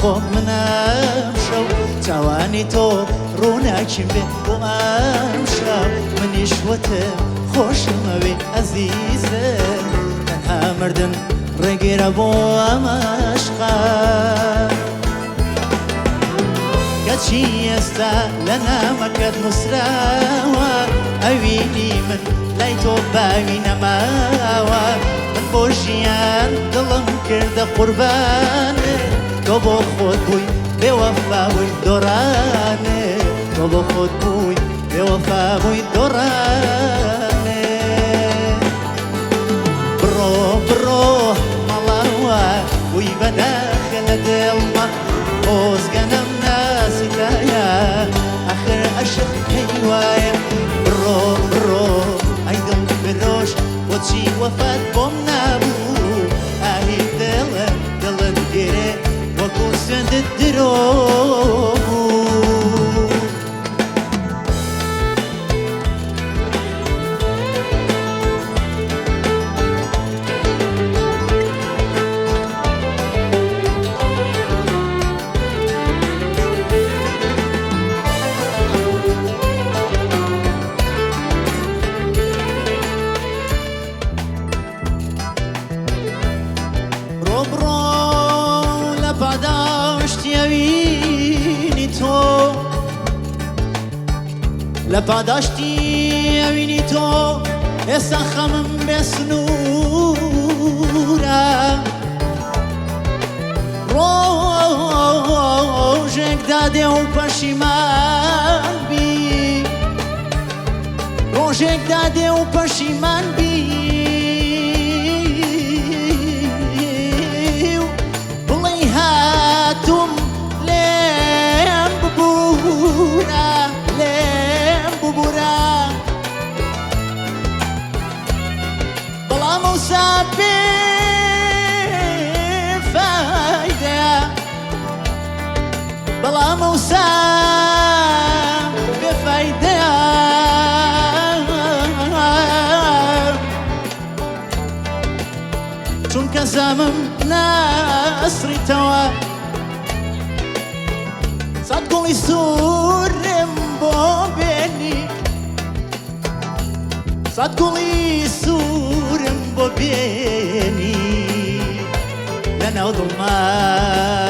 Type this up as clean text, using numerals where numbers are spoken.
خۆم من ئەمشەو چاوانی تۆ ڕووناکیم بێ بۆ ئەمشەو منیش وتم خۆشمەوێ ئەزیزم تەنها مردن ڕێگرە بۆ ئەم عەشقە. کەچی ئێستا لە نامەکەت نووسراوە ئەوینی من لای تۆ باوی نەماوە من بۆ ژیان دڵم کردە قوربانت تۆ بۆ خۆت بووی بێوەفا بووی دۆڕانت تۆ بۆ خۆت بووی بێوەفا بووی دۆڕانت بڕۆ بڕۆ ماڵاوا بووی بەداخە لە دڵما خۆزگە نەمناسیتایە ئاخر عەشق هەی وایە بڕۆ بڕۆ ئەی دڵ فرۆش بۆچی وەفات بۆم نابوو ئاهی دڵم دڵت گرێ وەکو سوێندت درۆ بوو. بڕۆ بڕۆ لە پاداشتی ئەوینی تۆ لە پاداشتی ئەوینی تۆ ئێستا خەمم بێ سنوورە ڕۆژێک دادێ و پەشیمان بی ڕۆژێک دادێ و پەشیمان بی و بڵێی هاتووم لێم ببورە لێم ببورە بەڵام ئەوسا بێ فایدەیە بەڵام ئەوسا بێ فایدەیە چونکە زامم ناسڕیتەوە سەد گوڵی سوورم بۆ بێنی سەد گوڵی سوورم بۆ بێنی لەناو دڵما.